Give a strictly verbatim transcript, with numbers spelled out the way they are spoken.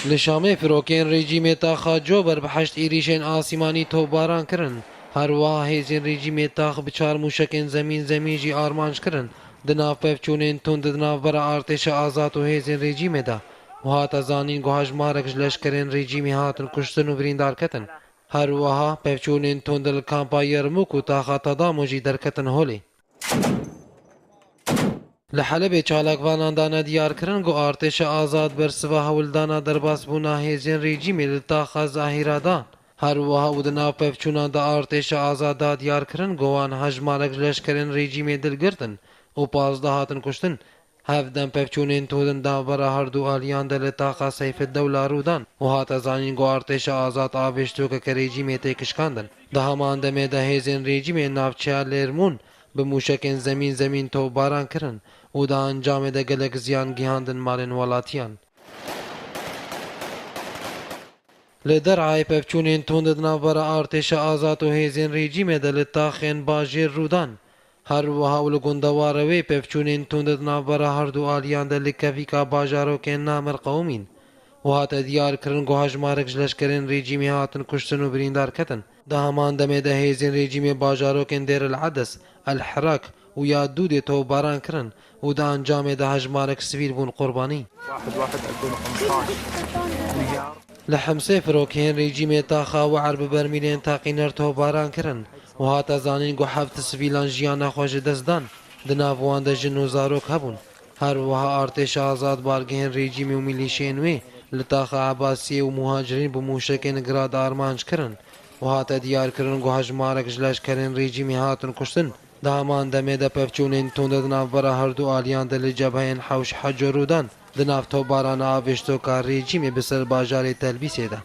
Li Şamê firokên rejîmê taxa Cober bi heşt êrîşên asîmanî topbaran kirin. Her wiha hêzên rejîmê tax bi çar mûşekên zemîn zemîn jî armanc kirin. Di nav pevçûnên tund di navbera artêşa azad û hêzên rejîmê de û hate zanîn ku hejmarek ji leşkerên rejîmê hatin kuştin û birîndar ketin. Her wiha pevçûnên tund li kampa Yermûk û taxa Tadamo jî derketin holê. Li Helebê çalakvanan dane diyarkirin ku artêşa azad bersiva hewldana derbasbûna hêzên rejîmê li taxa Zahîra dan. Her wiha û di nav pevçûnan de artêşa azad da diyarkirin ku wan hejmarek ji leşkerên rejîmê dilgirtin û pazdeh hatin kuştin. Hevdem pevçûnên tundin di navbera herdu aliyan de li taxa Seyfeddewla rû dan û hate zanîn ku artêşa azad avêştokeke rejîmê têk şikandin. Di heman demê de hêzên rejîmê navçeya Lêrmûn bi mûşekên zemîn zemîn topbaran kirin û di encamê de gelek ziyan gihandin malên welatiyan. Li Derayê pevçûnên tund di navbera artêşa azad û hêzên rejîmê de li taxên bajêr rûdan. Her wiha û li gundewara wê pevçûnên tund di navbera herdu aliyan de li kevîka bajarokên Namir qewimîn û hate diyar kirin ku hejmarek ji leşkerên rejîmê hatin kuştin û birîndar ketin. Di heman demê de hêzên rejîmê bajarokên Dêr el Edes, El Hirak û ya Dûdê topbaran kirin û di encamê de hejmarek sivîl bûn qurbanî. Li Himsê firokeyên rejîmê taxa We'er bi bermîlên teqîner topbaran kirin û hate zanîn ku heft sivîlan jiyana xwe ji dest dan, di nav wan de jin û zarok hebûn. Her wiha artêşa azad bargehên rejîmê û milîşeyên wê li taxa Ebasiyê û muhacirîn bi mûşekên Grad armanc kirin û hate diyarkirin ku hejmarek ji leşkerên rejîmê hatin kuştin. Di heman demê de pevçûnên tund di navbera herdu aliyan de li cebheyên Hewş Heco rûdan, di nav topbarana avêştoka rejîmê bi ser bajarê Telbîsê de.